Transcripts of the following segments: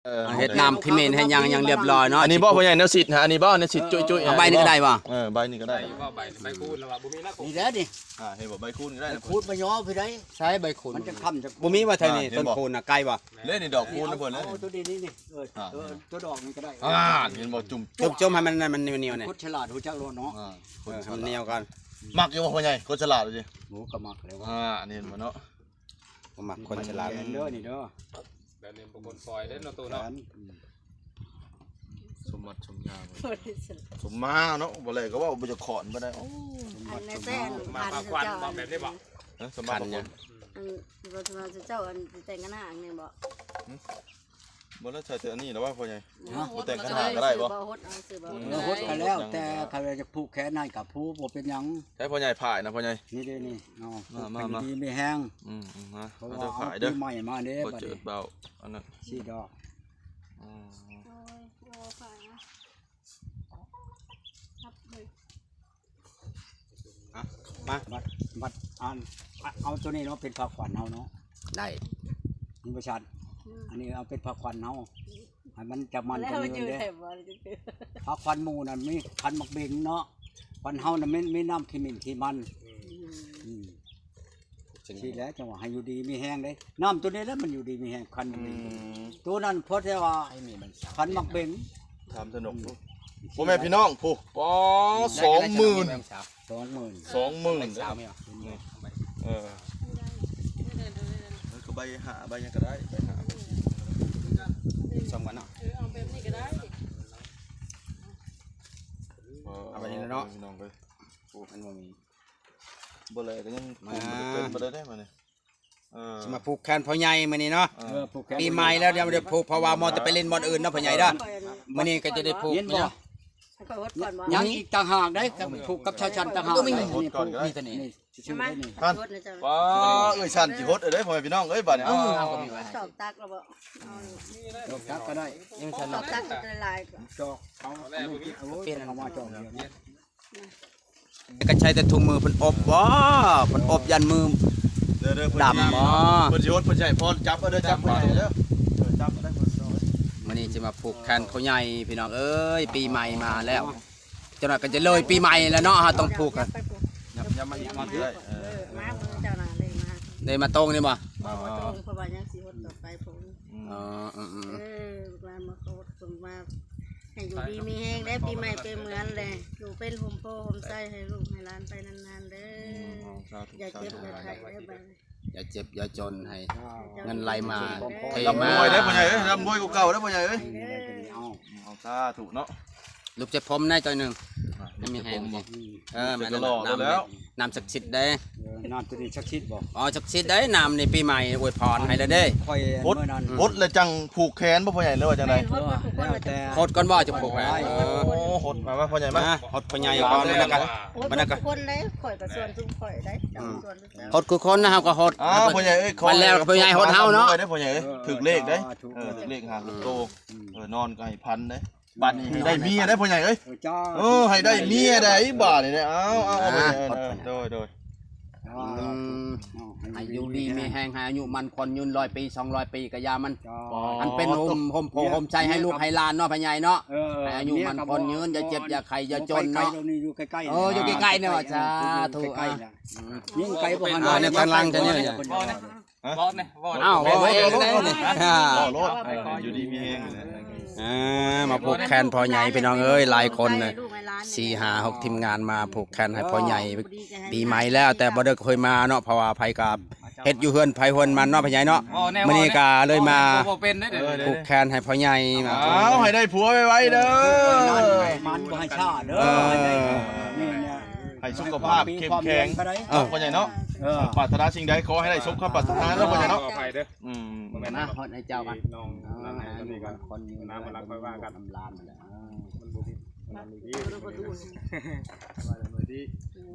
ເອີ ເຮັດນ້ຳຂະເໝນ ເຮັດຫຍັງ ຫຍັງຮຽບຮ້ອຍເນາະ. ອັນນີ້ບໍ່ ພໍ່ໃຫຍ່ ແນວສີດຫະ? ອັນນີ້ບໍ່ ແນວສີດ ຈຸ້ຍໆ ເອົາໃບນີ້ກໍໄດ້ບໍ່? ເອີ ໃບນີ້ກໍໄດ້. ໄດ້ຢູ່ບໍ່ ໃບ ໃບຄູນລະວ່າບໍ່ມີນະ. ນີ້ແຫຼະນີ້ ອ່າ ເຫັນບໍ່ ໃບຄູນກໍໄດ້ນະ. ຂູດມາຍໍ້ພີ່ໃດ. ໃຊ້ໃບຄູນ ມັນຈະຄ້ຳຈະ ບໍ່ມີວ່າໄທນີ້. ອ່າ ເຫັນບໍ່ ຕົ້ນຄູນນະ ໄກບໍ່? ເລີຍນີ້ ດອກຄູນນະເພິ່ນເລີຍ. ເອົາໂຕນີ້ນີ້ ເອີ ເອີ ໂຕດອກນີ້ກໍໄດ້. ອ່າ ເຫັນບໍ່ ຈຸ້ມໆ ໃຫ້ມັນ ມັນໜຽວໆ ນີ້ ຄົນສະຫຼາດຮູ້ຈັກໂລດເນາະ. ອ່າ ຄົນສະຫຼາດ ມັນໜຽວກ່ອນ. ມັກຢູ່ບໍ່ ພໍ່ໃຫຍ່ ຄົນສະຫຼາດ? ໂອ້ ກໍມັກແລ້ວ. ອ່າ ອັນນີ້ເຫັນບໍ່ເນາະ. ບໍ່ມັກຄົນສະຫຼາດເດີນີ້ເດີ. ແບບນີ້ບໍ່ຄົນປ່ອຍເດ້ເນາະໂຕເນາະ. ສົມບັດສົມຍາ ສົມມາເນາະ. ບໍ່ແລກໍເວົ້າບໍ່ຈະຂອນບໍ່ໄດ້. ໂອ້ ອັນນັ້ນແຕ່ ມາປາກວັນບໍ່ ແບບນີ້ບໍ່? ເອີ ສົມບັດ ອັນ ບໍ່ ເຈົ້າ ອັນ ແຕ່ງກັນນາອັນນີ້ບໍ່? ບໍ່ ແລ້ວໃສ່ແຕ່ອັນນີ້ລະວ່າ ພໍ່ໃຫຍ່. ບໍ່ແຕ່ງຄັນຫາກໍໄດ້ບໍ່? ບໍ່ຫົດເອົາຊື່ບໍ່? ເອີ ຫົດກໍແລ້ວແຕ່ ຄັນວ່າຈະຜູກແຂນໃຫ້ກໍຜູກ ບໍ່ເປັນຫຍັງ. ໃຊ້ພໍ່ໃຫຍ່ຜາຍນະ ພໍ່ໃຫຍ່. ນີ້ເດ້ນີ້ ເອົາ ມາ ມາ ມາ ຢູ່ດີມີແຮງ. ອືມ ມາ ເອົາເດີ ຜາຍເດີ. ປີໃໝ່ມາເດ້ ບັດນີ້ ເຈີເບົາອັນນັ້ນ ສີດອກ. ອືມ ໂອ້ຍ ໂອ້ ຝາກນະ. ມາ ບັດ ບັດ ອັນ ເອົາໂຕນີ້ເນາະ ເປັນພາຂວັນເຮົາເນາະ. ໄດ້ ມີບໍ່ຊັດ? ອືມ ອັນນີ້ເອົາເປັນພາຂວັນເຮົາ ໃຫ້ມັນຈັບມັນ ແລ້ວມັນຢູ່ໃສບໍ່? ພາຂວັນໝູ່ນັ້ນມີຂວັນໝາກເບັງເນາະ, ຂວັນເຮົານັ້ນມີ ມີນ້ຳຂີ້ໝິ່ນຂີ້ມັນ. ອືມ ອືມ ຊີ້ແຫຼະ ຈັ່ງວ່າໃຫ້ຢູ່ດີມີແຮງເດ້. ນ້ຳໂຕນີ້ແຫຼະມັນຢູ່ດີມີແຮງ ຂວັນໝາກເບັງ. ອືມ ໂຕນັ້ນພໍແຕ່ວ່າຂວັນໝາກເບັງ. ຖາມສະໜຸກ ອືມ ພໍ່ແມ່ພີ່ນ້ອງຜູ້ ປໍ ສອງໝື່ນ ສອງໝື່ນ ສອງໝື່ນ ເອີ ມັນກໍໃບຫ້າ ໃບຫຍັງກໍໄດ້ ໃບຫ້າ ຊອມກັນເນາະ. ເອີ ເອົາແບບນີ້ກໍໄດ້ ເອີ ເອົາແບບນີ້ເນາະ ພີ່ນ້ອງເອີຍ. ໂອ້ ມັນບໍ່ມີ ບໍ່ແລກໍຍັງ ມາ ກຸມບໍ່ໄດ້ ເປັນບໍ່ໄດ້ໄດ໋ມື້ນີ້. ເອີ ຊິມາຜູກແຂນພໍ່ໃຫຍ່ມື້ນີ້ເນາະ. ເອີ ຜູກແຂນ ປີໃໝ່ແລ້ວ ດຽວໄດ້ຜູກ ເພາະວ່າມໍແຕ່ໄປຫຼິ້ນບ່ອນອື່ນເນາະ ພໍ່ໃຫຍ່ເດີ. ມື້ນີ້ກໍຈະໄດ້ຜູກ ຍິນບໍ່? ຂ້ອຍຫົດກ່ອນບໍ່? ຍັງອີກຕ່າງຫາກໄດ໋ ກັບຜູກກັບຊາຍຊັນຕ່າງຫາກ. ນີ້ ນີ້ ນີ້ ນີ້ ນີ້ ຊິຊື່ໄດ້ນີ້. ຮະ ປ້າ ເອື້ອຍຊັນຊິຫົດເດີ ພໍ່ແມ່ພີ່ນ້ອງເອີຍ ບາດນີ້. ເອົາ ເອົາ ເອົາ ຈອກຕັກແລ້ວບໍ່? ເອົາ ຈອກຕັກກໍໄດ້ ຍັງຊັ້ນ ຈອກຕັກຫຼາຍໆ ຈອກ ເອົາ ເອົາ ປ່ຽນ ເອົາມາຈອກດຽວນີ້. ກໍໃຊ້ແຕ່ຖົງມືເພິ່ນອົບບໍ່? ເພິ່ນອົບຢ້ານມື ເດີ ເດີ ເພິ່ນ ດຳບໍ່? ເພິ່ນຊິຫົດ ເພິ່ນຊິໃຫ້ພອນ ຈັບເອົາເດີ ຈັບເອົາເດີ ເອີ ຈັບເອົາໄດ້. ມື້ນີ້ຊິມາຜູກແຂນພໍ່ໃຫຍ່ພີ່ນ້ອງເອີຍ ປີໃໝ່ມາແລ້ວ ຈັກໜ້ອຍກໍຈະເລີຍປີໃໝ່ແລ້ວເນາະ ເຮົາຕ້ອງຜູກ. ຍັບ ຍັບມາອີກ ມາອີກກໍໄດ້ ເອີ ເອີ ມາເບິ່ງເຈົ້ານະ ເລີຍມາ ເລີຍມາຕົງນີ້ບໍ່? ບໍ່ ບໍ່ຕົງ ເພາະວ່າຍັງຊິຫົດຕໍ່ໄປພຸ້ນ. ອືມ ອໍ ເອີ ເອີ ເອີ ລູກຫຼານມາຂໍສົມມາ ໃຫ້ຢູ່ດີມີແຮງແດ່ ປີໃໝ່ເປັນເໝືອນແດ່ ຢູ່ເປັນຮົ່ມໂພຮົ່ມໄຊໃຫ້ລູກໃຫ້ຫຼານໄປນານໆເດີ. ອືມ ສາທຸ ຢ່າເຈັບ ສາທຸ ຢ່າໄຂ້ເດີ ບັດນີ້ ຢ່າເຈັບຢ່າຈົນ ໃຫ້ເງິນໄຫຼມາເທມາ ລ່ຳລວຍເດ້ພໍ່ໃຫຍ່ເອີຍ ລ່ຳລວຍກວ່າເກົ່າເດ້ພໍ່ໃຫຍ່ເອີຍ. ເອົາ ເອົາ ສາທຸເນາະ. ລູກເຈັບຜົມແດ່ຈອຍໜຶ່ງ ອ່ະ ໃຫ້ມີແຮງ ລູກເຈັບຜົມບໍ່? ເອີ ແມ່ນ ໜ້າສັກສິດເດ້. ເອີ ນ້ຳຕົວນີ້ສັກສິດບໍ່? ອໍ ສັກສິດເດ້ ນ້ຳນີ້ປີໃໝ່ອວຍພອນໃຫ້ແລ້ວເດ້. ຫົດ ຫົດແລ້ວຈັ່ງຜູກແຂນບໍ່ພໍ່ໃຫຍ່ ຫຼືວ່າຈັ່ງໃດ? ຫົດກ່ອນບໍ່ ຈັ່ງຜູກແຂນ. ເອີ ຫົດມາ ມາພໍ່ໃຫຍ່ມາ ຫົດພໍ່ໃຫຍ່ກ່ອນ. ບັດນັ້ນກໍ ບັດນັ້ນກໍ ຄົນໃດ ຂ້ອຍກໍສ່ວນຊຸມຂ້ອຍໄດ໋ ອືມ ສ່ວນ ຫົດຄືຄົນນະ ເຮົາກໍຫົດ. ອ່າ ພໍ່ໃຫຍ່ເອີຍ ບັດແລ້ວກໍພໍ່ໃຫຍ່ຫົດເຮົາເນາະ ໄດ້ພໍ່ໃຫຍ່ເອີຍ. ຖືກເລກໄດ໋ ເອີ ຖືກເລກຫາຫົກໂຕ. ເອີ ນອນກໍໃຫ້ພັນໄດ໋. ບັດນີ້ໃຫ້ໄດ້ເມຍໄດ໋ພໍ່ໃຫຍ່ເອີຍ. ເອີ ເຈົ້າ ເອີ ໃຫ້ໄດ້ເມຍໄດ໋ບາດນີ້. ເອົາ ເອົາ ເອົາ ພໍ່ໃຫຍ່ເອີຍ. ໂດຍ ໂດຍ ອືມ ໃຫ້ຢູ່ດີມີແຮງ ໃຫ້ອາຍຸໝັ້ນຂວັນຍືນ ຮ້ອຍປີ ສອງຮ້ອຍປີກໍຢ່າມັນ. ເຈົ້າ ອັນເປັນຮົ່ມ ຮົ່ມໂພຮົ່ມໄຊໃຫ້ລູກໃຫ້ຫຼານເນາະພໍ່ໃຫຍ່ເນາະ. ເອີ ໃຫ້ອາຍຸໝັ້ນຂວັນຍືນ ຢ່າເຈັບຢ່າໄຂ້ຢ່າຈົນເນາະ. ຢູ່ໃກ້ໆ ເອີ ຢູ່ໃກ້ໆເນາະ. ສາທຸ ຢູ່ໃກ້ໆ ຍິງໄກບໍ່ທັນ ອ່າ ໃນທາງຫຼັງຈະນີ້ ບອກແດ່ ເວົ້າ ເອົ້າ ເວົ້າເອງເດ້ນີ້ ເວົ້າໂລດ ເອີ ຢູ່ດີມີແຮງ. ອ່າ ມາຜູກແຂນພໍ່ໃຫຍ່ພີ່ນ້ອງເອີຍ ຫຼາຍຄົນນະ ສີ່ຫ້າຫົກທີມງານມາຜູກແຂນໃຫ້ພໍ່ໃຫຍ່. ປີໃໝ່ແລ້ວ ແຕ່ບໍ່ໄດ້ຄ່ອຍມາເນາະ ເພາະວ່າໃຜກໍເຮັດຢູ່ເຮືອນໃຜເຮືອນມັນເນາະ ພໍ່ໃຫຍ່ເນາະ. ມື້ນີ້ກໍເລີຍມາຜູກແຂນໃຫ້ພໍ່ໃຫຍ່. ເອົາ ໃຫ້ໄດ້ຜົວໄວໆເດີ ມັນບໍ່ໃຫ້ຊ້າເດີ. ເອີ ໃຫ້ສຸຂະພາບເຂັ້ມແຂງ ເອີ ພໍ່ໃຫຍ່ເນາະ. ເອີ ປາດຖະໜາສິ່ງໃດຂໍໃຫ້ໄດ້ສົມຄຳປາດຖະໜາເດີພໍ່ໃຫຍ່ເນາະ. ຂໍອະໄພເດີ ອືມ ບໍ່ແມ່ນນະ ຮອດໃນເຈົ້າກັນ ນ້ອງ ອ່າ ນັ້ນໃຫ້ອັນນີ້ກໍ ຄົນນີ້ນະ ເວລາຄ່ອຍວ່າກັນ ນຳຫຼານນັ້ນແຫຼະ. ມັນບໍ່ມີ ມັນບໍ່ມີ ເອົາປະຕູຢູ່ນີ້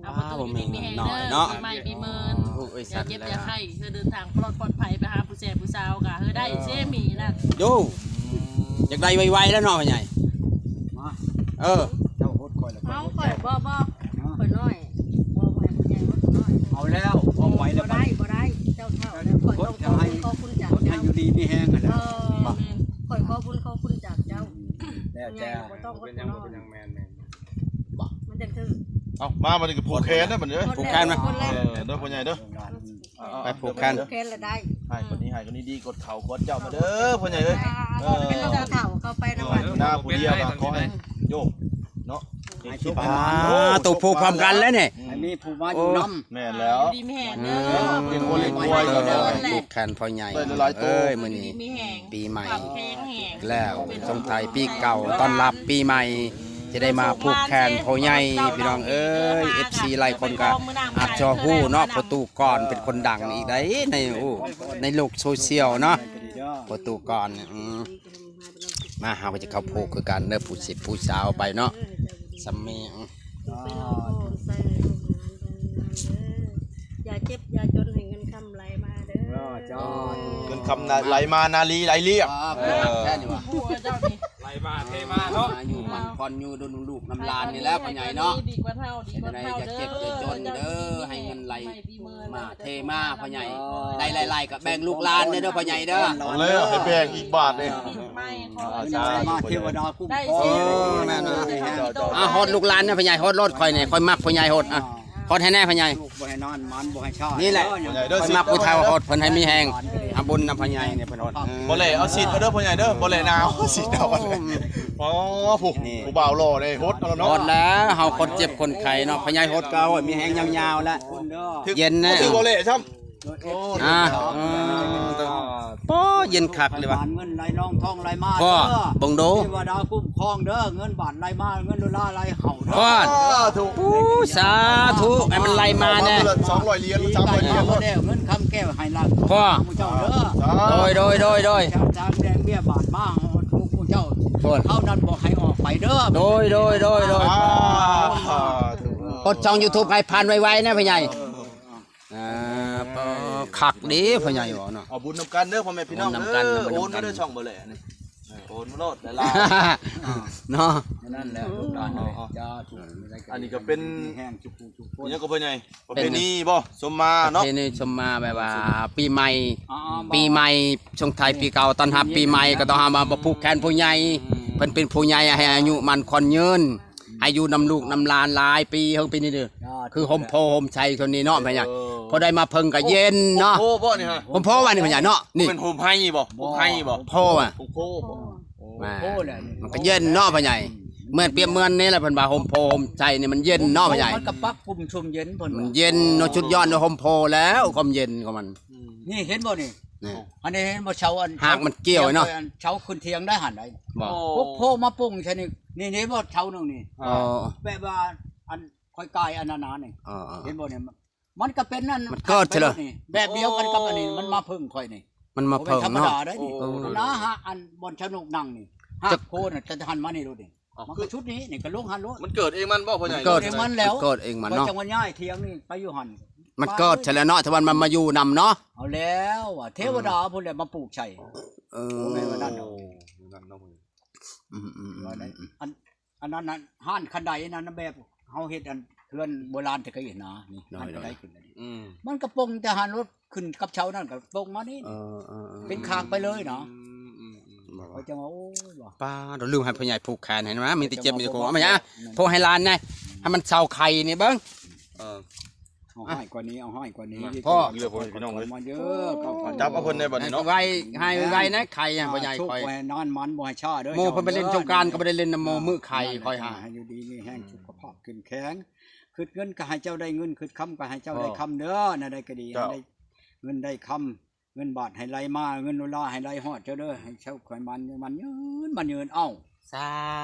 ເອົາປະຕູຢູ່ນີ້ມີແຮງເດີ ປີໃໝ່ປີເມີນ ຢ່າເຈັບຢ່າໄຂ້ ເດີນທາງປອດ ປອດໄພ ໄປຫາຜູ້ແຊຜູ້ສາວກະເຮີໄດ້ເຊມີນະ. ໂຢ ຢາກໄດ້ໄວໆແລ້ວເນາະພໍ່ໃຫຍ່. ເອີ ເຈົ້າຫົດຂ້ອຍລະ ເອົາຂ້ອຍບໍ່ ບໍ່ ຂ້ອຍນ້ອຍ ບໍ່ ບໍ່ໃຫ້ຜູ້ໃຫຍ່ຫົດນ້ອຍ. ເອົາແລ້ວ ເອົາໄປແລ້ວ ບໍ່ໄດ້ ບໍ່ໄດ້ ເຈົ້າເຖົ້າແລ້ວ ຂ້ອຍຕ້ອງຂໍບຸນຂໍຄຸນຈາກເຈົ້າ ໃຫ້ຢູ່ດີມີແຮງຫັ້ນແຫຼະ. ເອີ ແມ່ນ ຂ້ອຍຂໍບຸນຂໍຄຸນຈາກເຈົ້າ. ແລ້ວແຕ່ ບໍ່ຕ້ອງ ເປັນຫຍັງ ບໍ່ເປັນຫຍັງ ແມ່ນໆ ມັນຈັ່ງຖືກ. ເອົ້າ ມາບັດນີ້ກໍຜູກແຂນເດີບັດນີ້ເດີ ຜູກແຂນມາ ເອີ ເດີພໍ່ໃຫຍ່ເດີ. ອ່າ ໄປຜູກແຂນ ຜູກແຂນລະໄດ້ ໃຫ້ຄົນນີ້ ໃຫ້ຄົນນີ້ດີ ກົດເຂົ່າກົດເຈົ້າມາເດີພໍ່ໃຫຍ່ເອີຍ. ເອີ ເປັນລູກຜູ້ເຖົ້າເຂົ້າໄປນຳ ເອີ ໜ້າຜູ້ດຽວກໍຂໍໃຫ້ໂຍກເນາະ ໃຫ້ຄິດ ອ່າ ໂຕຜູກພ້ອມກັນແລ້ວນີ້ ໃຫ້ມີຜູ້ມາຢູ່ນຳ. ໂອ້ ແມ່ນແລ້ວ ຢູ່ດີມີແຮງເດີ ເອີ ເປັນຄົນລ້ຽງຄວາຍ ຜູກແຂນພໍ່ໃຫຍ່ ໄດ້ຫຼາຍໆໂຕ ເອີຍ ມື້ນີ້ ຢູ່ດີມີແຮງ ປີໃໝ່ ແຂງແຮງ ແລ້ວ ສົ່ງທ້າຍປີເກົ່າ ຕ້ອນຮັບປີໃໝ່ ຈະໄດ້ມາຜູກແຂນພໍ່ໃຫຍ່ ພີ່ນ້ອງເອີຍ. ເອັຟຊີຫຼາຍຄົນກໍອາດຈະຮູ້ເນາະ ພໍ່ຕູ້ກອນເປັນຄົນດັງອີກໃດ໋ ໃນ ໂອ້ ໃນໂລກໂຊຊຽວເນາະ ພໍ່ຕູ້ກອນ. ອືມ ມາ ເຮົາກໍຈະເຂົ້າຜູກຄືກັນເດີ ຜູ້ສິດຜູ້ສາວໄປເນາະ ຊຳມີ. ອືມ ເປັນໂຮມໃສ່ໃຫ້ລູກໃຫ້ຫຼານເດີ ຢ່າເຈັບຢ່າຈົນ ໃຫ້ເງິນຄຳໄຫຼມາເດີ. ເອີ ເຈົ້າ ເງິນຄຳໄຫຼມານາລີໄຫຼລຽບ. ເອີ ແມ່ນຢູ່ວ່າ ຜູ້ເຈົ້ານີ້ ໄຫຼມາເທມາເນາະ ມາຢູ່ໝັ້ນຄອນຢູ່ນຳລູກນຳຫຼານນີ້ແຫຼະພໍ່ໃຫຍ່ເນາະ. ດີກວ່າເຖົ້າ ດີກວ່າເຖົ້າເດີ ຢ່າເຈັບຢ່າຈົນເດີ ໃຫ້ເງິນໄຫຼມາເທມາພໍ່ໃຫຍ່ ໄດ້ຫຼາຍໆກໍແບ່ງລູກຫຼານແດ່ເດີພໍ່ໃຫຍ່ເດີ. ເອົາແລ້ວ ໃຫ້ແບ່ງອີກບາດນີ້ ມາເທວະດາຄຸ້ມຄອງ. ໂອ້ ແມ່ນເນາະ ອ່າ ຮອດລູກຫຼານນະພໍ່ໃຫຍ່ ຮອດໂລດຂ້ອຍນີ້ ຂ້ອຍມັກພໍ່ໃຫຍ່ ຮອດ ອ່າ ຮອດໃຫ້ແນ່ພໍ່ໃຫຍ່ ລູກບໍ່ໃຫ້ນອນ ໝານບໍ່ໃຫ້ຊ້າ ນີ້ແຫຼະ ຂ້ອຍມັກຜູ້ເຖົ້າຮອດ ເພິ່ນໃຫ້ມີແຮງ ທຳບຸນນຳພໍ່ໃຫຍ່ນີ້ ເພິ່ນຮອດ. ເອີ ບໍ່ແລເອົາສິດເດີພໍ່ໃຫຍ່ເດີ ບໍ່ແລນາເອົາສິດເອົາ. ໂອ້ ໂອ້ ຜູ້ ນີ້ ຜູ້ບ່າວຫຼໍ່ເດ້ ຮອດເອົາແລ້ວເນາະ ຮອດແລ້ວ ເຮົາຄົນເຈັບຄົນໄຂ້ເນາະ ພໍ່ໃຫຍ່ຮອດກໍ ໂອ້ຍ ມີແຮງຍາວໆແລ້ວ ເຢັນແນ່ ບໍ່ແລຊ້ຳ. ໂອ້ ອ່າ ເອີ ໂອ້ ເຢັນຄັກເລີຍວ່າ ເງິນໄຫຼນອງທອງໄຫຼມາ ພໍ່ ເບິ່ງດູ ເທວະດາຄຸ້ມຄອງເດີ ເງິນບາດໄຫຼມາ ເງິນໂດລາໄຫຼເຂົ້າເດີ ພໍ່ ສາທຸ ໂອ້ ສາທຸ ໃຫ້ມັນໄຫຼມາແນ່ ສອງຮ້ອຍຫຼຽນ ສາມຮ້ອຍຫຼຽນ ເງິນຄຳແກ້ວໃຫ້ລັກ ພໍ່ ເຈົ້າເດີ ໂດຍ ໂດຍ ໂດຍ ໂດຍ ສາມແດງເບ້ຍບາດມາ ທຸກຜູ້ເຈົ້າ ໂອ້ ເທົ່ານັ້ນບໍ່ໃຫ້ອອກໄປເດີ ໂດຍ ໂດຍ ໂດຍ ໂດຍ ສາທຸ ກົດຊ່ອງຢູທູບໃຫ້ຜ່ານໄວໆນະພໍ່ໃຫຍ່. ອ່າ ພໍ ຄັກເດ້ພໍ່ໃຫຍ່ເວົ້າເນາະ ເອົາບຸນນຳກັນເດີພໍ່ແມ່ພີ່ນ້ອງເດີ ໂອນມາເດີຊ່ອງບໍ່ແຫຼນີ້ ເອີ ໂອນມາໂລດຫຼາຍໆ ເນາະ ນັ້ນແຫຼະ ລູກຫຼານເອີຍ ສາທຸ ອັນນີ້ກໍເປັນ ມີແຮງທຸກຜູ້ທຸກຄົນ ຫຍັງກໍພໍ່ໃຫຍ່ ປະເພນີບໍ່ ສົມມາເນາະ ປະເພນີສົມມາ ແບບວ່າປີໃໝ່ ອ່າ ປີໃໝ່ ສົ່ງທ້າຍປີເກົ່າ ຕ້ອນຮັບປີໃໝ່ ກໍຕ້ອງເອົາມາຜູກແຂນຜູ້ໃຫຍ່ ເພິ່ນເປັນຜູ້ໃຫຍ່ ໃຫ້ອາຍຸໝັ້ນຂວັນຍືນ ໃຫ້ຢູ່ນຳລູກນຳຫຼານຫຼາຍປີເຮີງປີນີ້ເດີ ຄືຮົ່ມໂພຮົ່ມໄຊຄົນນີ້ເນາະ ເອີ ພໍ່ໃຫຍ່ ພໍໄດ້ມາເພິ່ງກໍເຢັນເນາະ ຮົ່ມໂພບໍ່ນີ້ຮະ ຮົ່ມໂພວ່ານີ້ພໍ່ໃຫຍ່ເນາະ ນີ້ ເປັນຮົ່ມໄຮບໍ່ ຮົ່ມໄຮບໍ່ ໂພວ່າ ຮົ່ມໂພບໍ່ ໂອ້ ມາ ໂອ້ ໂພແຫຼະ ມັນກໍເຢັນເນາະພໍ່ໃຫຍ່ ເໝືອນປຽບເໝືອນນີ້ແຫຼະ ເພິ່ນວ່າຮົ່ມໂພຮົ່ມໄຊນີ້ມັນເຢັນເນາະພໍ່ໃຫຍ່ ມັນກໍປັກກຸ່ມຊຸມເຢັນເພິ່ນ ມັນເຢັນເນາະ ສຸດຍອດເນາະ ຮົ່ມໂພແລ້ວ ຄວາມເຢັນຂອງມັນ ນີ້ເຫັນບໍ່ນີ້ ນີ້ ອັນນີ້ເຫັນບໍ່ ເສົາອັນ ຮາກມັນກ່ຽວເນາະ ເສົາຂຶ້ນຖຽງໄດ້ຫັ້ນໃດ ບໍ່ ໂອ້ ໂພມາປຸງໃສ່ນີ້ ນີ້ ນີ້ບໍ່ເສົາໜຶ່ງນີ້ ອໍ ແບບວ່າອັນຂ້ອຍກາຍອັນນັ້ນນະນີ້ ອໍ ເຫັນບໍ່ນີ້ ມັນກໍເປັນນັ້ນ ມັນເກີດໃຊ່ເລີຍ ແບບດຽວກັນກັບອັນນີ້ ມັນມາເພິ່ງຂ້ອຍນີ້ ມັນມາເພິ່ງເນາະ ບໍ່ແມ່ນທຳມະດາໄດ໋ນີ້ ອໍ ນາຫາກອັນບ່ອນເສົາໜຶ່ງນັ່ງນີ້ ຫາກໂພນະ ຈະຫັນມານີ້ໂລດນີ້ ມັນກໍຊຸດນີ້ ນີ້ກໍລົງຫັ້ນໂລດ ມັນເກີດເອງມັນບໍ່ພໍ່ໃຫຍ່ ເກີດເອງມັນແລ້ວ ເກີດເອງມັນເນາະ ຂ້ອຍຈັ່ງວ່າຍ້າຍຖຽງນີ້ໄປຢູ່ຫັ້ນ ມັນເກີດໃຊ່ແລ້ວເນາະ ຖ້າມັນມາ ມາຢູ່ນຳເນາະ ເອົາແລ້ວ ເທວະດາພຸ້ນແຫຼະມາປູກໃສ່ ເອີ ບໍ່ແມ່ນວ່ານັ້ນດອກ ອືມໆໆ ອັນ ອັນນັ້ນນະ ຮ້ານຄັນໄດນັ້ນນະ ແບບເຮົາເຮັດອັນເຮືອນໂບລານແຕ່ກີ້ນະ ນີ້ ໂດຍ ຮ້ານຄັນໄດຂຶ້ນ ອືມ ມັນກະປົງແຕ່ຫັ້ນໂລດ ຂຶ້ນກັບເສົານັ້ນກະປົງມານີ້ ເອີໆໆ ເປັນຄາງໄປເລີຍນະ ອືມໆໆ ຂ້ອຍຈັ່ງວ່າ ໂອ້ຍ ວ່າ ປ້າ ລືມໃຫ້ພໍ່ໃຫຍ່ຜູກແຂນໃຫ້ນະ ມີແຕ່ເຈັບມີແຕ່ໂກ ເອົາມາຫຍັງ ຜູກໃຫ້ຫຼານແດ່ ໃຫ້ມັນເຊົາໄຂ້ນີ້ເບິ່ງ ເອີ ເອົາໃຫ້ກວ່ານີ້ ເອົາໃຫ້ກວ່ານີ້ ພໍ່ ເອີ ພີ່ນ້ອງເອີຍ ມາເດີ ຈັບເອົາເພິ່ນໄດ້ບັດນີ້ເນາະ ໃຫ້ໄວໆນະ ໄຂ້ພໍ່ໃຫຍ່ຂ້ອຍ ໃຫ້ນານໝານ ບໍ່ໃຫ້ຊ້າເດີ ໝູ່ເພິ່ນໄປຫຼິ້ນສົງການກໍບໍ່ໄດ້ຫຼິ້ນນຳໝູ່ ມື້ໄຂ້ຂ້ອຍຫາ ໃຫ້ຢູ່ດີມີແຮງ ສຸຂະພາບເຂັ້ມແຂງ ຄຶດເງິນກໍໃຫ້ເຈົ້າໄດ້ເງິນ ຄຶດຄຳກໍໃຫ້ເຈົ້າໄດ້ຄຳເດີ ແນວໃດກໍດີ ເຈົ້າ ໃຫ້ໄດ້ເງິນໄດ້ຄຳ ເງິນບາດໃຫ້ໄຫຼມາ ເງິນໂດລາໃຫ້ໄຫຼຮອດເຈົ້າເດີ ໃຫ້ເຈົ້າຂ້ອຍໝານ ໝານຍືນ ໝານຍືນ ເອົ້າ ສາ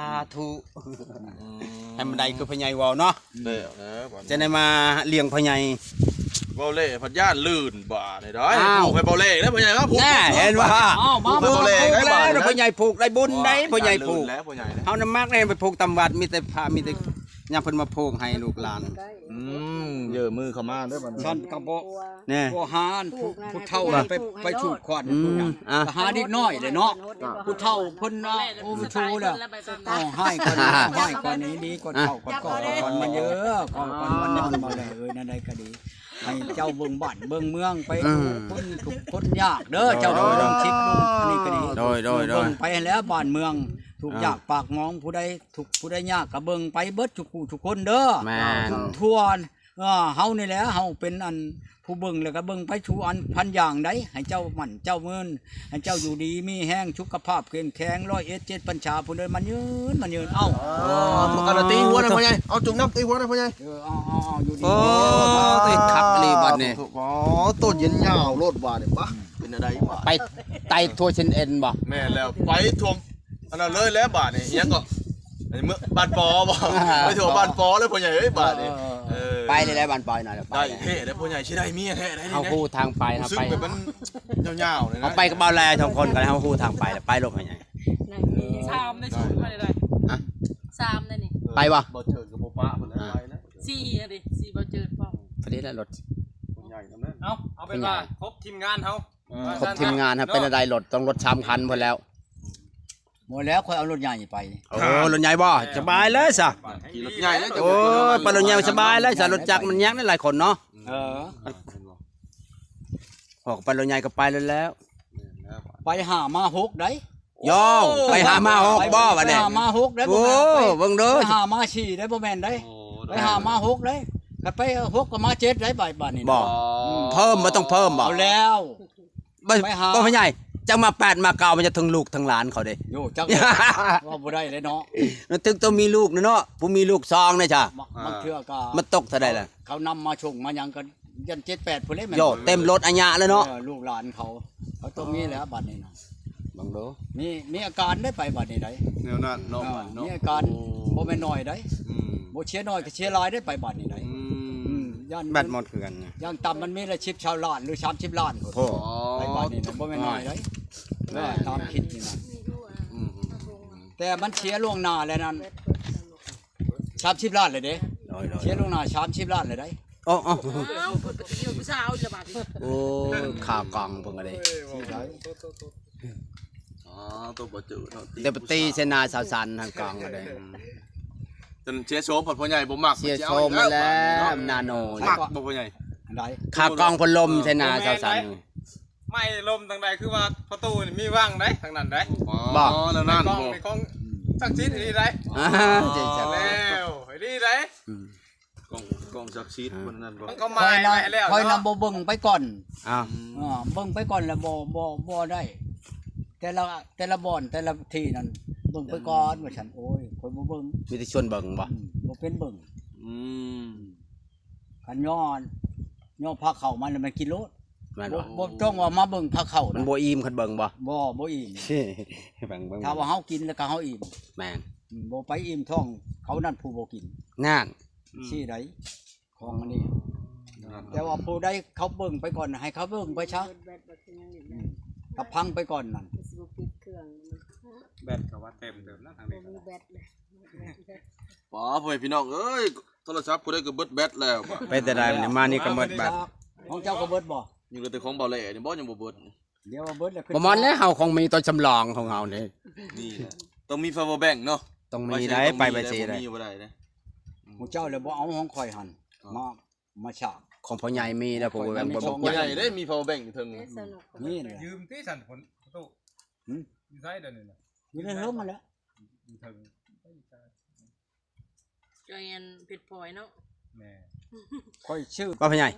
ທຸ ອືມ ໃຫ້ມັນໄດ້ຄືພໍ່ໃຫຍ່ເວົ້າເນາະ ເອີ ຈັ່ງໄດ້ມາລ້ຽງພໍ່ໃຫຍ່ ເວົ້າແລ້ວພັດຢ້ານລື່ນບາດນີ້ໄດ໋ ອ້າວ ຜູກໃຫ້ເບົາແລ້ເດີພໍ່ໃຫຍ່ເນາະ ຜູກ ແນ່ ເຫັນບໍ່ ເອົາມາ ຜູກໃຫ້ເບົາແລ້ໄດ້ບາດນີ້ ພໍ່ໃຫຍ່ຜູກໄດ້ບຸນໄດ໋ ພໍ່ໃຫຍ່ຜູກ ເຮົານະມັກໄດ້ໄປຜູກຕາມວັດ ມີແຕ່ພະ ມີແຕ່ ຍາມເພິ່ນມາໂພກໃຫ້ລູກຫຼານ. ອືມ ເຢີມືເຂົ້າມາເດີບັດນີ້ ຊັ້ນກໍບໍ່ ແນ່ ບໍ່ຫາອັນຜູ້ ຜູ້ເຖົ້າໄປ ໄປສູບຄວັນ ອືມ ຜູ້ຫຍັງ ອ່ະ ກໍຫາເດັກນ້ອຍແຫຼະເນາະ ຜູ້ເຖົ້າເພິ່ນເນາະ ໂອ້ ໂຊແລ້ວ ເອົາໃຫ້ກ່ອນ ເອົາໃຫ້ກ່ອນ ນີ້ດີກ່ອນ ເອົາກ່ອນ ກ່ອນມັນເດີ ກ່ອນມັນນອນບໍ່ໄດ້ເອີຍ ແນວໃດກໍດີ ໃຫ້ເຈົ້າເບິ່ງບ້ານເບິ່ງເມືອງໄປ ອືມ ຄົນທຸກຄົນຍາກເດີ ເຈົ້າ ໂດຍ ເບິ່ງຄລິບ ໂດຍ ອັນນີ້ກໍດີ ໂດຍ ໂດຍ ໂດຍ ເບິ່ງໄປຫັ້ນແຫຼະ ບ້ານເມືອງທຸກ ອ່າ ຍາກປາກໝອງ ຜູ້ໃດທຸກຜູ້ໃດຍາກກໍເບິ່ງໄປເບິດທຸກຜູ້ທຸກຄົນເດີ ແມ່ນ ທົ່ວ ເອີ ເຮົານີ້ແຫຼະ ເຮົາເປັນອັນຜູ້ເບິ່ງ ແລ້ວກໍເບິ່ງໄປສູ່ອັນພັນຢ່າງໃດ ໃຫ້ເຈົ້າໝັ້ນເຈົ້າເມີນ ໃຫ້ເຈົ້າຢູ່ດີມີແຮງ ສຸຂະພາບເຂັ້ມແຂງ ຮ້ອຍເອັດເຈັດພັນສາ ຜູ້ໃດມັນຍືນ ມັນຍືນ ເອົ້າ ເອີ ອັນນັ້ນຕີຫົວນະພໍ່ໃຫຍ່ ເອົາຈຸກນ້ຳຕີຫົວນະພໍ່ໃຫຍ່ ເອີ ເອົາ ເອົາ ເອົາ ຢູ່ດີ ໂອ້ ຕິດຄັກອີ່ຫຼີບັດນີ້ ໂອ້ ໂຕເຢັນຍາວໂລດບາດນີ້ ປະ ເປັນແນວໃດບາດ ໄປໄຕ່ທົ່ວເສັ້ນເອັນບໍ່ ແມ່ນແລ້ວ ໄປທົ່ວ ອັນນັ້ນເລີຍແຫຼະບາດນີ້ ອີຫຍັງກໍ ອັນນີ້ເມືອງບ້ານປໍບໍ່ ອ່າ ໄປທົ່ວບ້ານປໍເລີຍພໍ່ໃຫຍ່ເອີຍ ບາດນີ້ ເອີ ເອີ ເອີ ໄປເລີຍແຫຼະບ້ານປໍນະ ໄປ ໄດ້ແທ້ເດ້ພໍ່ໃຫຍ່ ຊິໄດ້ເມຍແທ້ໄດ໋ ເຮົາຮູ້ທາງໄປ ເຮົາໄປ ຮູ້ສຶກແບບມັນຍາວໆເລີຍນະ ເຮົາໄປກັບບ່າວແລສອງຄົນກໍໄດ້ ເຮົາຮູ້ທາງໄປແລ້ວ ໄປໂລດພໍ່ໃຫຍ່ ສາມໃນສູນໄປໄດ້ ຮະ ສາມໃນນີ້ ໄປບໍ່ ບໍ່ເຈີນກໍບໍ່ປະເພິ່ນ ອ່າ ໄປນະ ສີ່ຫັ້ນເດ ສີ່ບໍ່ເຈີນພ້ອມ ພໍດີແລ້ວລົດ ຄົນໃຫຍ່ນຳນັ້ນ ເອົາ ເອົາເປັນວ່າຄົບທີມງານເຮົາ ເອີ ຄົບທີມງານຫັ້ນເນາະ ເປັນແນວໃດ ລົດຕ້ອງລົດສາມຄັນພຸ້ນແລ້ວ ບໍ່ແລ້ວ ຂ້ອຍເອົາລົດໃຫຍ່ໄປ ໂອ້ ລົດໃຫຍ່ບໍ່ ສະບາຍເລີຍຊະ ຂີ່ລົດໃຫຍ່ເລີຍ ໂອ້ຍ ໄປລົດໃຫຍ່ສະບາຍເລີຍຊະ ລົດຈັກມັນຍາກຫຼາຍຄົນເນາະ ເອີ ອອກໄປລົດໃຫຍ່ກໍໄປແລ້ວ ໄປຫ້າມາຫົກໄດ໋ ໂຢ ໄປຫ້າມາຫົກບໍ່ບັດນີ້ ໄປຫ້າມາຫົກໄດ໋ ໂອ້ ບໍ່ແມ່ນໄປ ເບິ່ງເດີ ໄປຫ້າມາສີ່ໄດ໋ ບໍ່ແມ່ນໄດ໋ ໂອ້ ໄປຫ້າມາຫົກໄດ໋ ຄັນໄປຫົກກໍມາເຈັດໄດ໋ ບາດ ບາດນີ້ນະ ບໍ່ ອືມ ເພີ່ມບໍ່ ຕ້ອງເພີ່ມບໍ່ ເອົາແລ້ວ ບໍ່ ໄປຫາ ບໍ່ພໍ່ໃຫຍ່ ຈັກມາແປດມາເກົ້າ ມັນຈະເຖິງລູກເຖິງຫຼານເຂົາເດ້ ໂຍ ຈັກ ເວົ້າບໍ່ໄດ້ເລີຍເນາະ ມັນເຖິງຕ້ອງມີລູກນະເນາະ ຜູ້ມີລູກຊອງນະຈ້ະ ບາງເທື່ອກໍ ມັນຕົກເທົ່າໃດລະ ເຂົານຳມາສົ່ງມາຫຍັງກໍ ຢັນເຈັດແປດພຸ້ນແຫຼະ ໂຍ ເຕັມລົດອາຍະແລ້ວເນາະ ເອີ ລູກຫຼານເຂົາ ເຂົາຕ້ອງມີແລ້ວບັດນີ້ນະ ເບິ່ງດູ ມີ ມີອາການໄດ໋ ໄປບັດນີ້ໄດ໋ ແນວນັ້ນເນາະ ເອີ ບາດເນາະ ມີອາການ ໂອ້ ບໍ່ແມ່ນໜ້ອຍໄດ໋ ອືມ ບໍ່ເສຍໜ້ອຍກໍເສຍຫຼາຍໄດ໋ ໄປບັດນີ້ໄດ໋ ອືມ ອືມ ຢ້ານແບັດໝົດຄືກັນ ຢ່າງຕ່ຳມັນມີລະສິບ ຊາວລ້ານ ຫຼື ສາມສິບລ້ານພຸ້ນ ໂອ້ ໄປບັດນີ້ນະ ບໍ່ແມ່ນໜ້ອຍໄດ໋ ເອີ ຕາມຄິດນີ້ນະ ອືມ ອືມ ແຕ່ມັນເສຍລ່ວງໜ້າແລ້ວນັ້ນ ສາມສິບລ້ານແລ້ວເດ້ ໂດຍໆ ເສຍລ່ວງໜ້າສາມສິບລ້ານແລ້ວໄດ໋ ໂອ້ ໂອ້ ອ້າວ ເພິ່ນໄປກິນຢູ່ຜູ້ສາວອີກແລ້ວບາດນີ້ ໂອ້ ຂ້າວກ່ອງເພິ່ນກໍໄດ້ ຊິໄດ້ ອໍ ໂຕບໍ່ຈື່ເນາະ ແຕ່ໄປຕີໃສ່ໜ້າສາວສັນຫັ້ນກ່ອງກໍໄດ້ ອືມ ຈົນເສຍໂສມ ພໍ່ໃຫຍ່ບໍ່ມັກ ເສຍໂສມແລ້ວ ໜ້າໂນ ມັກບໍ່ພໍ່ໃຫຍ່ ອັນໃດ ຂ້າວກ່ອງພັດລົມໃສ່ໜ້າສາວສັນ ໄມ້ລົມທາງໃດ ຄືວ່າປະຕູນີ້ມີວັງໃດ໋ ທາງນັ້ນໃດ໋ ບໍ່ ແນວນັ້ນ ຂອງ ບໍ່ ຂອງສັກສິດອີ່ຫຼີໃດ໋ ອ່າ ເອີ ແລ້ວ ອີ່ຫຼີໃດ໋ ອືມ ຂອງ ຂອງສັກສິດ ອ່າ ມັນນັ້ນບໍ່ ມັນກໍໝາຍໄວ້ແລ້ວ ຂ້ອຍນະ ເນາະ ບໍ່ເບິ່ງໄປກ່ອນ ອ່າ ອືມ ເອີ ເບິ່ງໄປກ່ອນແລ້ວບໍ່ ບໍ່ ບໍ່ໄດ້ ແຕ່ລະ ແຕ່ລະບ່ອນ ແຕ່ລະທີ່ນັ້ນ ເບິ່ງໄປກ່ອນ ວ່າຊັ້ນ ໂອ້ຍ ຂ້ອຍບໍ່ເບິ່ງ ມີແຕ່ຊວນເບິ່ງບໍ່ ອືມ ບໍ່ເປັນເບິ່ງ ອືມ ຄັນຍໍ ຍໍພາເຂົ້າມາແລ້ວມັນກິນໂລດ ແມ່ນບໍ່ ບໍ່ ບໍ່ຕ້ອງວ່າມາເບິ່ງພາເຂົ້າ ມັນບໍ່ອີ່ມຄັນເບິ່ງບໍ່ ບໍ່ ບໍ່ອີ່ມ ເບິ່ງ ເບິ່ງ ຖ້າວ່າເຮົາກິນແລ້ວກໍເຮົາອີ່ມ ແມ່ນ ອືມ ບໍ່ໄປອີ່ມທ້ອງເຂົານັ້ນຜູ້ບໍ່ກິນ ນັ້ນ ອືມ ຊີ້ໃດ ຂອງອັນນີ້ ນັ້ນ ແຕ່ວ່າຜູ້ໃດເຂົາເບິ່ງໄປກ່ອນ ໃຫ້ເຂົາເບິ່ງໄປຊະ ອືມ ກັບພັງໄປກ່ອນນັ້ນ ແບັດກໍວ່າເຕັມເຕີມນະ ທາງນີ້ກໍ ບໍ່ມີແບັດເລີຍ ປ້າ ພໍ່ແມ່ພີ່ນ້ອງເອີຍ ໂທລະສັບຜູ້ໃດກໍເບິດແບັດແລ້ວ ເປັນແຕ່ໃດ ມານີ້ກໍເບິດແບັດ ຂອງເຈົ້າກໍເບິດບໍ່ ຍັງເຫຼືອແຕ່ຂອງເບົາແຫຼນີ້ບໍ່ ຍັງບໍ່ເບິດ ດຽວວ່າເບິດແລ້ວຂຶ້ນ ບໍ່ໝົດແລ້ວ ເຮົາຄົງມີຕົວສຳລອງຂອງເຮົານີ້ ນີ້ແຫຼະ ຕ້ອງມີ power bank ເນາະ ຕ້ອງມີໄດ້ ໄປໄປຊິໄດ້ ບໍ່ມີບໍ່ໄດ້ເດ້ ໝູ່ເຈົ້າແລ້ວບໍ່ເອົາຂອງຂ້ອຍຫັ້ນ ອ່າ ມາ ມາສາກ ຂອງພໍ່ໃຫຍ່ມີແລ້ວ power bank ບໍ່ ຂອງພໍ່ໃຫຍ່ເດ້ ມີ power bank ຢູ່ເທິງ ນີ້ແຫຼະ ຢືມຕິຊັ້ນ ປະຕູ ຫຶ ຢູ່ໃສດຽວນີ້ນະ ຢູ່ໃນເທິງຫັ້ນແຫຼະ ຢູ່ເທິງ ເຈົ້າອັນເພັດພອຍເນາະ ແມ່ ຂ້ອຍຊື້ ວ່າພໍ່ໃຫຍ່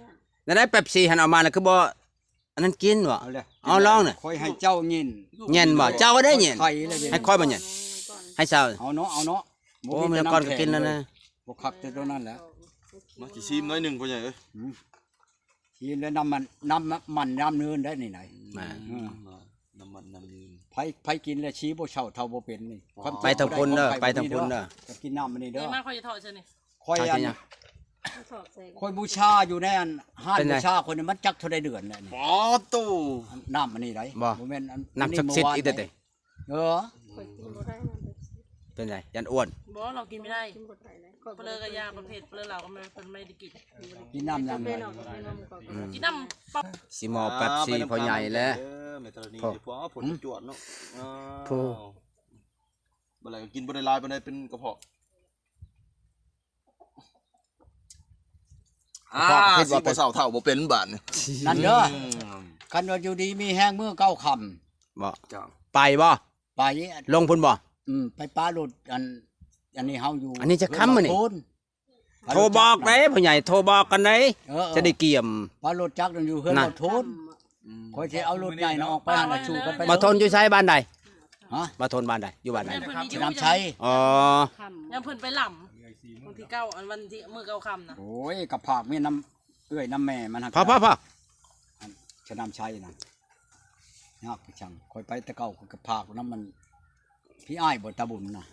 ແນວໃດ ເປັບຊີຫັ້ນເອົາມາແລ້ວ ຄືບໍ່ອັນນັ້ນກິນບໍ່ ເອົາລອງນະ ຂ້ອຍໃຫ້ເຈົ້າເຫງັນ ເຫງັນບໍ່ ເຈົ້າໄດ້ເຫງັນ ໃຫ້ຂ້ອຍບໍ່ເຫງັນ ໃຫ້ຊາວ ເອົາເນາະ ເອົາເນາະ ໂອ້ ມີແຕ່ນ້ຳແຂງ ກິນແລ້ວນະ ບໍ່ຄັກແຕ່ຕົວນັ້ນແຫຼະ ມາຊິຊີມໜ້ອຍໜຶ່ງ ພໍ່ໃຫຍ່ເອີຍ ຊີມແລ້ວນ້ຳມັນ ນ້ຳມັນນ້ຳເນີນໄດ້ນີ້ນະ ແມ່ນ ອືມ ນ້ຳມັນນ້ຳເນີນ ໃຜ ໃຜກິນແລ້ວຊີບໍ່ເຊົາເທົ້າບໍ່ເປັນນີ້ ອໍ ຄວາມຈິງ ໄປທາງພຸ້ນເດີ ໄປທາງພຸ້ນເດີ ຈະກິນນ້ຳອັນນີ້ເດີ ເອີ ມາຂ້ອຍຈະຖອດໃສ່ນີ້ ຂ້ອຍອັນ ຂ້ອຍບູຊາຢູ່ໃນອັນຮ້ານບູຊາຂ້ອຍນີ້ ມັນຈັກເທົ່າໃດເດືອນແລ້ວນີ້ ປາໂຕ ນ້ຳອັນນີ້ໄດ໋ ບໍ່ ບໍ່ແມ່ນອັນ ນ້ຳສັກສິດອີກເດ້ ເອີ ຂ້ອຍກິນບໍ່ໄດ້ນ້ຳເປັບຊີ ເປັ ປັນໃດ? ຢ້ານອ້ວນ. ບໍ່ ລາວກິນບໍ່ໄດ້. ເພິ່ນເລີຍກໍຢາປະເພດ ເພິ່ນເລີຍລາວກໍບໍ່ ເພິ່ນບໍ່ໄດ້ກິນ. ກິນນ້ຳຫຍັງ? ກິນນ້ຳ ຊິມອບເປັບຊີພໍ່ໃຫຍ່ແຫຼະ. ເອີ ແມ່ທະລະນີ ພໍ່ ນີ້ ພໍ່ ຝົນ ຫືມ ຈວດເນາະ. ໂອ້ ບໍ່ໄດ້ກໍກິນບໍ່ໄດ້ຫຼາຍປານໃດ ເປັນກະເພາະ. ອາ ຊິບໍ່ເຖົ້າເຖົ້າບໍ່ເປັນບາດນີ້. ນັ້ນເດີ ອືມ ຄັນວ່າຢູ່ດີມີແຮງມື້ເກົ້າຄ່ຳ. ບໍ່ ເຈົ້າ ໄປບໍ່? ໄປ ລົງພຸ້ນບໍ່? ອືມ ໄປປະລົດ ອັນ ອັນນີ້ເຮົາຢູ່ ອັນນີ້ຈະຄ່ຳມື້ນີ້ ໂທນ ໂທບອກເດ້ພໍ່ໃຫຍ່ ໂທບອກກັນເດ້. ເອີ ເອີ ຈະໄດ້ກຽມ ປະລົດຈັກນັ້ນຢູ່ເຮືອນ ນັ້ນ ເຮົາໂທນ. ອືມ ຂ້ອຍຊິເອົາລົດໃຫຍ່ນະອອກໄປຫັ້ນລະ ສູ່ກັນໄປ. ບໍ່ໂທນຢູ່ໃສ ບ້ານໃດ? ຮະ? ບໍ່ໂທນບ້ານໃດ? ຢູ່ບ້ານໃດ? ສະໜາມໄຊ. ອໍ ຍາມເພິ່ນໄປລຳ ວັນທີເກົ້າ ອັນວັນທີ ມື້ເກົ້າຄ່ຳນະ. ໂອ້ຍ ກະພາກມີນຳເອື້ອຍນຳແມ່ມັນຫັ້ນ. ພໍ່ ພໍ່ ພໍ່ ອັນສະໜາມໄຊນະ ຍາກໄປຈັ່ງ ຂ້ອຍໄປແຕ່ເກົ່າ ຂ້ອຍກະພາກນຳມັນ ພີ່ອ້າຍບໍ່ຕາບຸນນະ.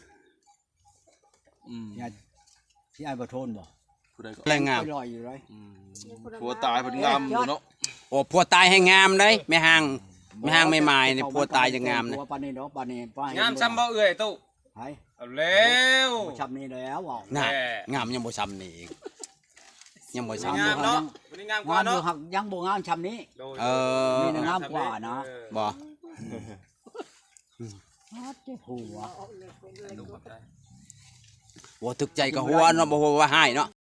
ອືມ ຍາດ ພີ່ອ້າຍບໍ່ໂທນບໍ່? ຜູ້ໃດກໍ ແລງງາມ ລອຍຢູ່ເດ້. ອືມ ຜົວຕາຍເພິ່ນງາມຢູ່ເນາະ. ໂອ້ ຜົວຕາຍແຮງງາມເດ້ ແມ່ຮ່າງ ແມ່ຮ່າງແມ່ໝາຍນີ້ ຜົວຕາຍຈັ່ງງາມນະ. ປານນີ້ດອກ ປານນີ້ ປານນີ້ ງາມຊ່ຳບໍ່ເອື້ອຍຕູ້? ໃຜ? ເອົາແລ້ວ ບໍ່ຊ່ຳນີ້ແລ້ວເວົ້າ. ນະ ແນ່ ງາມຍັງບໍ່ຊ່ຳນີ້ອີກ ຍັງບໍ່ຊ່ຳ. ງາມເນາະ ຜູ້ນີ້ງາມກວ່າເນາະ. ງາມຢູ່ ຫາກຍັງບໍ່ງາມຊ່ຳນີ້. ໂດຍ ເອີ ນີ້ນະງາມກວ່ານະ. ເອີ ບໍ່ ອືມ ໂອ້ ຫົວ ບໍ່ຖືກໃຈກໍຫົວເນາະ ບໍ່ຫົວວ່າຮ້າຍເນາະ.